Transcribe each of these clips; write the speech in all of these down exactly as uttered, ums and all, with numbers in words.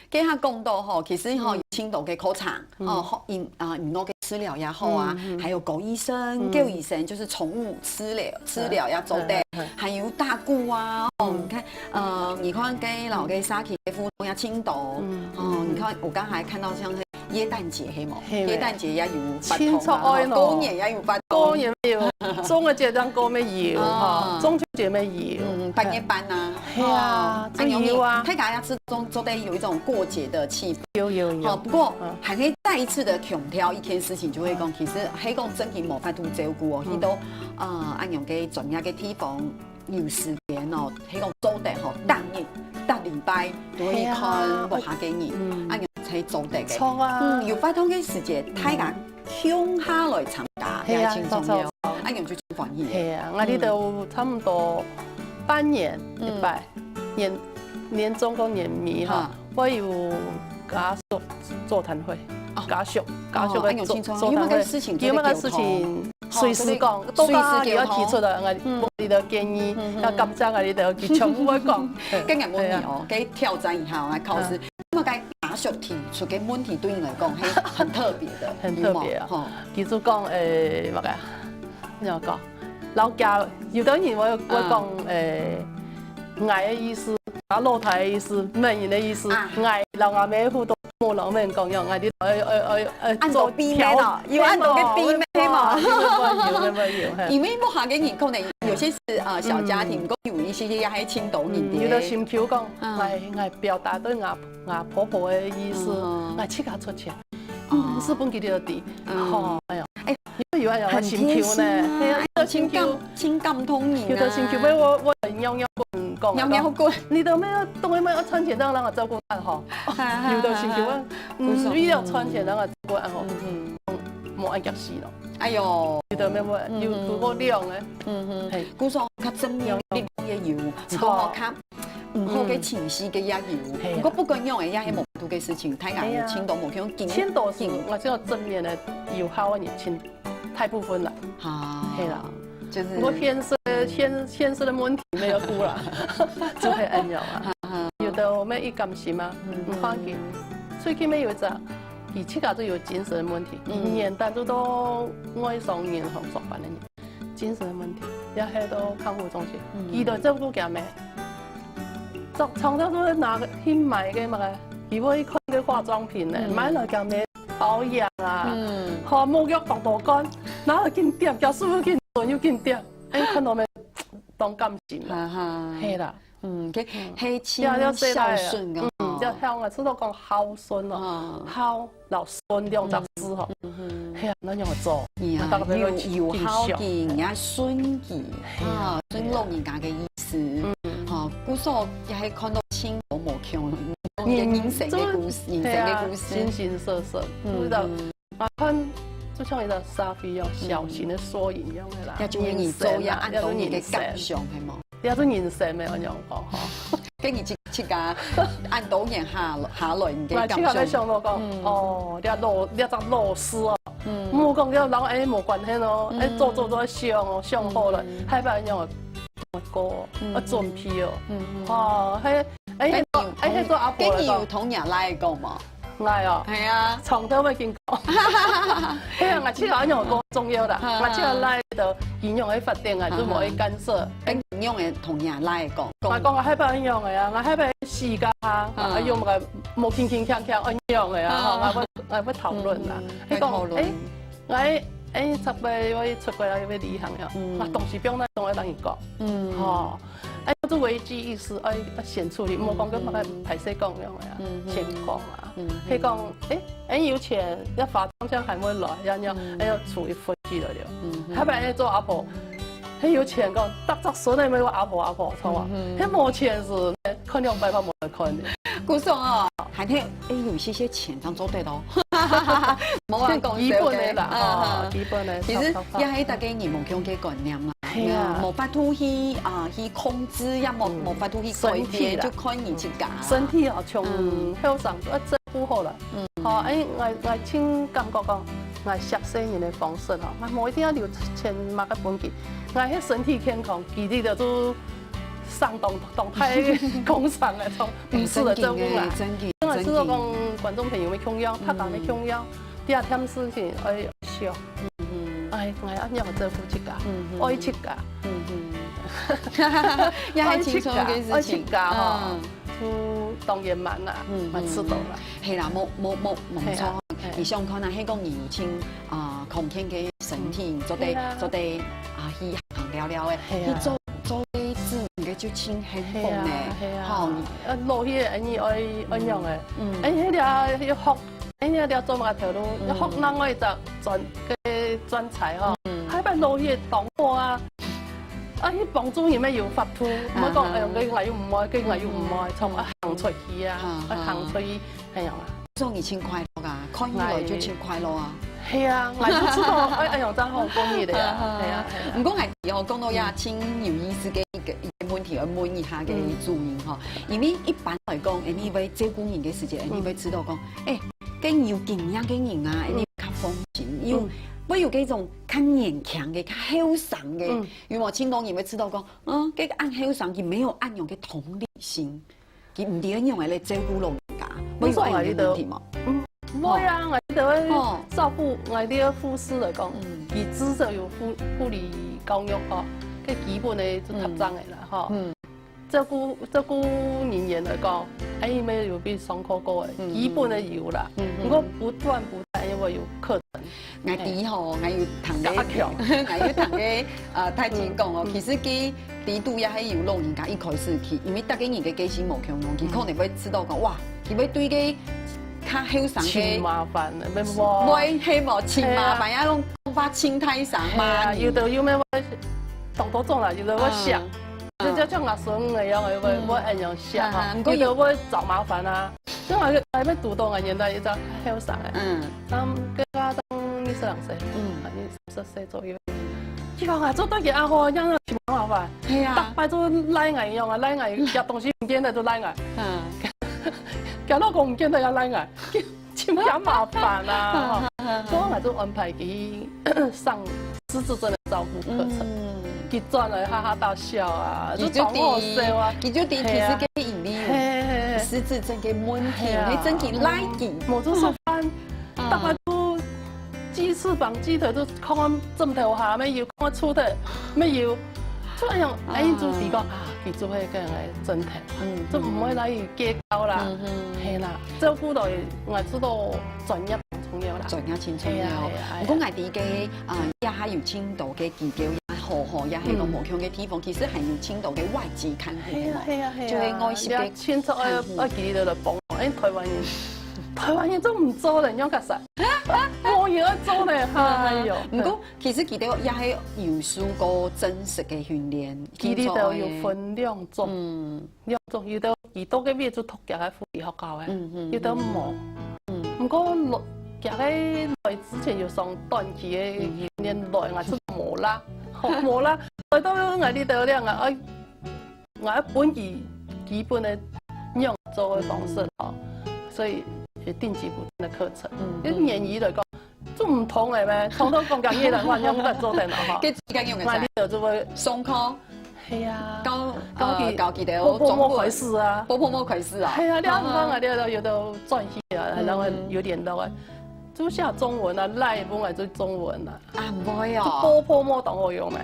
該下講到吼，其實吼，有盡多个課程，哦，吼，音，啊，音樂个治療也好啊，還有狗醫生、狗醫生，就是寵物治療，治療也做得，還有打鼓啊，哦，你看，呃，你看該老个社區个活動也盡多，哦，你看我剛才看到像是耶誕節，係無？耶誕節也有活動啊，慶祝愛喏，過年也有活動，過年有，中秋節當過年有哈，中秋節也有，嗯，八月半啊，係啊，哦，恁樣有啊，大家也係做做得有一種過節的氣氛。有有有。好，不過還可以再一次的強調一件事情，就係講，其實係講真个無法度照顧哦，去到呃恁樣个專業个地方，有時間哦，係講做得吼，逐日、逐禮拜都去看屋下个人，恁樣才做得个。著啊，嗯，有活動个時節，大家共下來參加，也盡重要，恁樣就盡歡喜个。係啊，𠊎這兜差不多半年一擺，年年中跟年尾哈，會有家屬座談會，家屬家屬个座座談會，有麼个事情，有麼个事情隨時講，到家你愛提出來，𠊎你个建議，愛感謝𠊎你兜，佢全部會講。該𠊎問你哦，該挑戰一下來考試，有麼个家屬提出个問題對你來講，係很特別的，很特別啊。佢就講，誒，麼个啊？你要講，老家有的人會會講，誒，𠊎个意思，啊，老弟个意思，乜人个意思，𠊎老阿姆互動。 無老面講樣，啊，你愛愛愛愛恁多秘密哦，有恁多个秘密嘛。有有有有，因為屋下个人可能有些是呃小家庭，毋過有一些也還親多人的。有个心臼講，𠊎𠊎表達對𠊎𠊎婆婆个意思，𠊎自家出錢，嗯，係分佢兜知，吼，哎喲，哎，有有啊有啊，心臼呢，係啊，有个心臼。 盡感動人啊！有个心臼，我我我尿尿滾講，尿尿滾，你都沒有都沒有賺錢，讓人家照顧他吼。有个心臼啊，嗯，為了賺錢讓人家照顧啊吼，嗯，莫愛夾死咯。哎喲，有个沒有，有讀過量哎，嗯哼，嘿，故所較正面力也有，不過吼較，嗯，好个情緒个也有，不過不管樣个也係無度个事情，大家有錢都無用，錢都是我只要正面的有好个人錢。 大部分啦，哈，係啦，就是我現實現現實的問題沒有顧啦，就會恁樣啊。有的我們一感情嘛，嗯，放棄。最近沒有一隻，佢自家都有精神的問題，佢年代都到外商銀行上班的人，精神的問題，也係到看護中心，佢都照顧佢咩？常常都係拿去買个嘛，佢會看个化妝品呢，買了佢咩？ 保養啊，嗯，吼，沐浴當多罐，然後緊點，教師傅緊準又緊點，哎，看到沒？當感心啦，哈哈，係啦，嗯，該係盡孝順个，嗯，這樣啊，知道講孝順哦，孝老順兩隻字吼，係啊，那樣做，你啊，又有孝敬，也順佢，啊，順老人家个意思，吼，故所也係看到盡多無窮。 人生个故事，人生个故事，形形色色，不知道。啊，看就像一个社會一樣，小型的縮影一樣的啦。也就係你做也恁多年个感想，係無？也就人生沒有樣講吼。跟你自自家恁多年下下來，你个感想？我自家在想到講，哦，這老這隻老師哦，莫講這人哎無關係哦，哎做做做想哦，想好了，下擺樣个，啊準備哦，哦，還 哎，該你有，哎，該做阿婆來講，該你有同若倈講無？𠊎哦，係啊，從頭尾緊講。係啊，𠊎自家樣講重要啦，𠊎自家倈个營養个發展啊，就無去干涉。該你樣个同若倈講，講，𠊎講𠊎害怕營養个啊，𠊎害怕死个啊，哎喲，𠊎無輕輕強強營養个啊，吼，𠊎會𠊎會討論啦。你講，哎，𠊎哎，差不多要出國要去旅行呀，啊，東西不用那種，我跟你講，吼。 哎，這危機意識，哎，愛先處理，莫講跟歹勢講樣个啊，先講啊。係講，哎，哎，有錢，要發通像還會來，要要，哎，要處理分析了了。還把哎做阿婆，很有錢講，大隻孫仔要阿婆阿婆，知道嗎？很無錢時，看兩擺看無得看的。故所哦，還係，哎，有一些些錢當做得咯。無啊，講基本的啦，哦，基本的。其實也係大家人無共个觀念嘛。 係啊，無法度去啊去控制，也無無法度去改變，就看你自家。身體哦，從後生就愛照顧好了。吼，哎，𠊎𠊎盡感覺講，𠊎惜細人个方式吼，𠊎無一定愛留錢麼个分佢，𠊎係身體健康，佢這个就上當當太工廠个，從毋使來照顧𠊎。真个，真个。所以講觀眾朋友个共樣，大家个共樣，第二件事情愛笑，嗯，哎，𠊎恁樣照顧自家，嗯，愛自家，嗯，也係輕鬆个事情，愛自家，愛自家吼，嗯，就當圓滿啦，嗯，嘛知道啦。係啦，無無無無錯。你想看啊，係講你有請啊康健个身體，做得做得啊去行了了个，去做做个自然个就盡幸福呢，係啊，吼，啊老去个，你愛愛仰个，嗯，哎，迄條要學，哎，迄條做麼个頭路，要學另外一隻專个專才吼，嗯，還辦老去个當好啊，啊，去幫助人乜有法度，毋好講，哎喲，佢𠊎又毋愛，佢𠊎又毋愛，從啊行出去啊，啊行出去，係啊。 做你盡快樂啊，看起來就盡快樂啊。係啊，𠊎就知道，哎哎喲，真好，歡喜个啊，係啊，係啊。毋過𠊎哦，講到也盡有意思个一個一個問題，愛問一下个主任吼，因為一般來講，anyway照顧人个時節，anyway知道講，哎，跟有經驗个人啊，anyway較放心，有會有該種較年輕个、較後生个，有無？盡多人會知道講，嗯，該个恁後生，佢沒有恁樣个同理心。 佢毋知愛仰般來照顧老人家，會有恁樣个問題無？嗯，會啊，𠊎兜个照顧，𠊎兜个護士來講，佢至少有護護理教育吼，該基本个就讀章个啦吼。照顧照顧人員來講，哎，乜有去上課過个，基本个有啦。毋過不斷不斷，因為有課程。 𠊎知吼，𠊎有聽个，加強。𠊎有聽个，呃，太清講哦，其實佢佢都也係有老人家一開始去，因為逐個人个個性無共樣，佢可能會知道講，哇，佢會對个較後生个，盡麻煩个，會無？會，係無？盡麻煩，要用講話盡大聲嘛，係啊，有的有乜會動動作啦，有的會想，就就像阿孫个樣，會會會恁樣想哈，有的會找麻煩啊。 因為𠊎𠊎乜堵到𠊎年代一隻後生个，嗯，當該個當二十零歲，嗯，二十歲左右。佢講啊，做到佢阿婆樣樣盡麻煩，係啊，逐擺都賴𠊎樣啊，賴𠊎，夾東西毋見了就賴𠊎，嗯，夾老公毋見了也賴𠊎，盡麻煩啊，所以𠊎就安排佢上失智症个照顧課程，佢轉來哈哈大笑啊，就當好笑啊，佢就知其實个引力。 失智症个問題，係啊，你真个來緊。無做食飯，大家都雞翅膀、雞腿都囥在枕頭下，乜有囥在床頭，乜有，就恁樣，哎，就提講啊，佢就會跟人來枕頭，嗯，就毋會來計較啦，係啦，照顧到𠊎知道專業很重要啦，專業很重要。係啊，係啊，係啊。毋過𠊎知个啊，也還有盡多个機構也好吼，也係講無共个地方，其實還有盡多个外籍看護嘛，係啊，係啊，係啊，就係外籍个看護。愛愛佢兜來幫忙，因為台灣人，台灣人都毋做了，你要幹啥？無人愛做呢，哎喲。毋過其實佢兜也係有受過正式个訓練，佢兜有分兩種，嗯，兩種，有的佢兜个位就讀佢个護理學校个，有的無。毋過落佢个來之前有上短期个訓練來，𠊎就無啦，無啦，來到𠊎這兜了，𠊎愛 𠊎愛分佢基本个仰做个方式吼，所以有定期不斷个課程。嗯，因為言語來講，就毋通个咩，通通講講越南話，你毋敢做得了吼。跟自家用个，𠊎這就會上課，係啊，教教佢教佢兜波波摸開始啊，波波摸開始啊，係啊，你看啊，你有有的轉去啊，然後有點到啊。 就寫中文啊，LINE本來就中文啊。啊，毋會哦。就波潑墨當好用咩？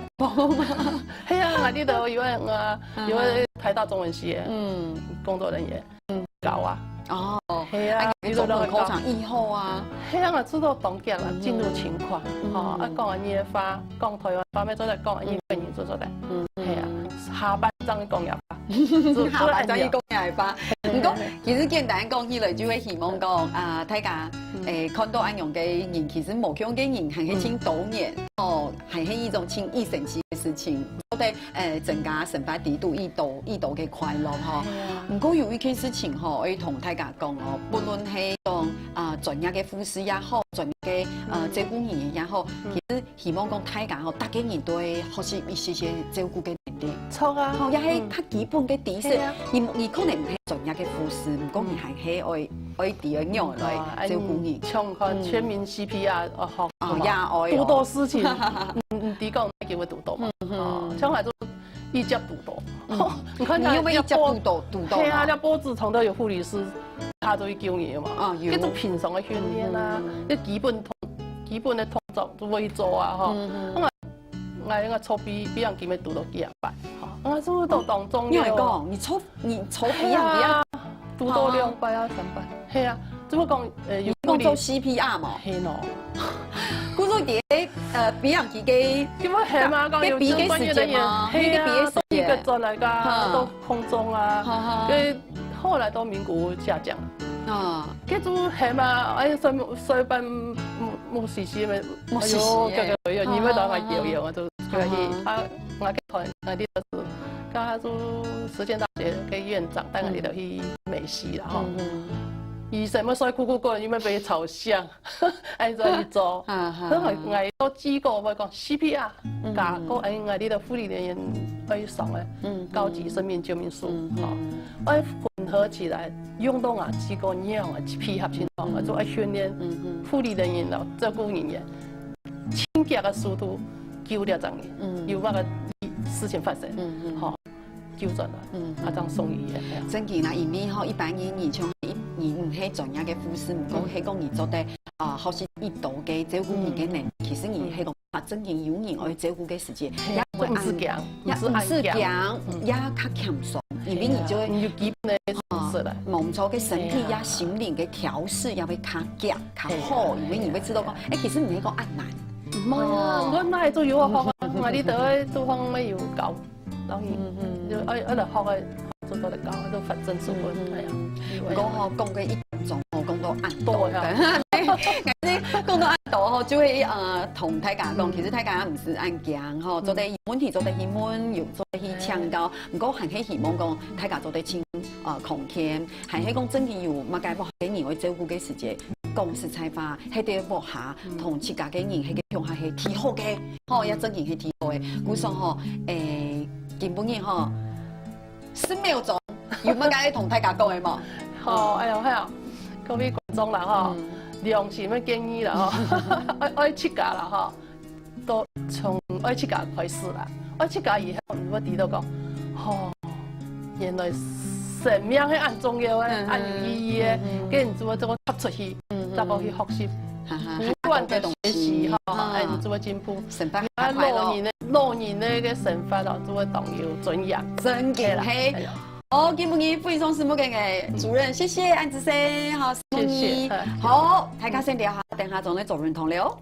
係啊，𠊎這兜有位啊，有位台大中文系个，嗯，工作人員，嗯，教啊。哦，係啊，啊，你中文口才以後啊。係啊，𠊎知道當遽啦，進入情況，吼，啊，講恁樣个話，講台灣話，乜做得講，日本語做做得。嗯，係啊，下班正講呀。 下班正去講下班。毋過，其實簡單講起來，就會希望講啊，大家誒看到恁樣个人，其實無共樣个人，還係盡多元哦，還係一種盡異神奇个事情，做得誒增加生活裡肚一多一多个快樂吼。毋過有一件事情吼，愛同大家講哦，不論係講啊專業个護士也好，專業个呃照顧人員也好，其實 希望講大家吼，逐個人都會學習一些些照顧个能力。著啊，吼，也係較基本个知識。係啊。你你可能毋係專業个護士，毋過你還係愛愛知愛仰來照顧人。像看全民C P R，哦，好，哦，也愛哦。堵到事情，嗯嗯，你講該個會堵到嘛？哦，像𠊎就一直堵到。你看你有沒有一直堵到堵到？係啊，那脖子痛到有護理師下就去救人嘛。啊，有。該種平常个訓練啊，嗯。該基本動，基本个動作就會做啊，吼。嗯嗯。啊，𠊎，𠊎坐飛，飛行機乜堵到幾下擺，吼。啊，就堵到當重要。你會講，你坐，你坐飛行機啊？係啊，堵到兩擺啊，三擺。係啊，只不過講，呃，有你講做 C P R 嘛？係咯。故所在，呃，飛行機个，根本係嘛，講有該飛个時間嘛，該飛个時間。係啊，都一個轉來个，哈。都空中啊，哈哈。所以後來都名古屋下降。啊。該就係嘛，哎，隨，隨便，嗯，嗯，死死个，哎呦，死死个。哎呦，哎呦，你們都還游泳啊，就可以。啊哈。啊，𠊎个團，𠊎个老師，剛剛就實踐大學个院長帶𠊎兜去美西啦，吼。嗯嗯。醫生乜睡睏睏个，因為被吵醒。 哎，所以做，啊哈。所以𠊎，𠊎到機構會講C P R，嗯。加個，哎，𠊎這个護理人員愛上个，嗯，高級生命救命術，嗯，吼，嗯。愛混合起來，用到𠊎機構樣个配合情況，嗯。就愛訓練，嗯，嗯。護理人員咯，照顧人員，盡快个速度救了人，嗯。有麼个事情發生，嗯，嗯。吼。 救轉來，嗯，啊，正送醫院，係啊。真个啦，因為吼，一般人你像你，你毋係專業个護士，毋過嗯。係講你做得，啊，學習一道个照顧人个能力，嗯。其實你係講，啊，真个有人愛照顧个時間，係啊，也毋會恁，毋使驚，也毋使驚，毋使恁驚，嗯。也較輕鬆，因為你就會，係啊，你有基本个知識啦。哦，望著个身體呀、係啊。心靈个調適也會較遽、較好，係啊，因為你會知道講，係啊。哎，其實毋係講恁難。毋會啊，哦。𠊎哪會做有學啊？𠊎這兜个地方乜有教。 然後嗯，嗯。就愛，愛來學个，做到來教，都發展出來，嗯，嗯。哎呀，毋過吼，講个一分鐘吼，講到恁多。對啊。但是講到恁多吼，就會，呃，同大家講，嗯。其實大家毋使恁驚吼，嗯。做得有問題，做得去問，有做得去請教。毋過還係希望講，大家做得盡，呃，康健，還係講真个有麼个無好个人愛照顧个時節，講實在話， 係在屋下同自家个人，係个鄉下係最好个，吼，也正經係最好个。故所吼，誒，今晡日吼，十秒鐘，有麼个愛同大家講个無？好，哎喲，哎喲，各位觀眾啦吼，嗯。良心个建議啦吼，愛，愛自家啦吼。 都從愛自家開始啦。愛自家以後，你會知道講，吼，原來生命係恁重要个，嗯，恁有意義个，嗯，嗯。該你就會這個踏出去，嗯，嗯。再過去學習，哈哈，不斷个學習，哈，嗯。哎，你就會進步。生活較快樂。你看老人个，老人个生活咯，就會當有尊嚴。真个係。係啦，係啦。好，今晡日非常承蒙个主任，謝謝恁仔細，好，承蒙你。謝謝，嗯。好，大家先聊下，等下再來做運動了哦。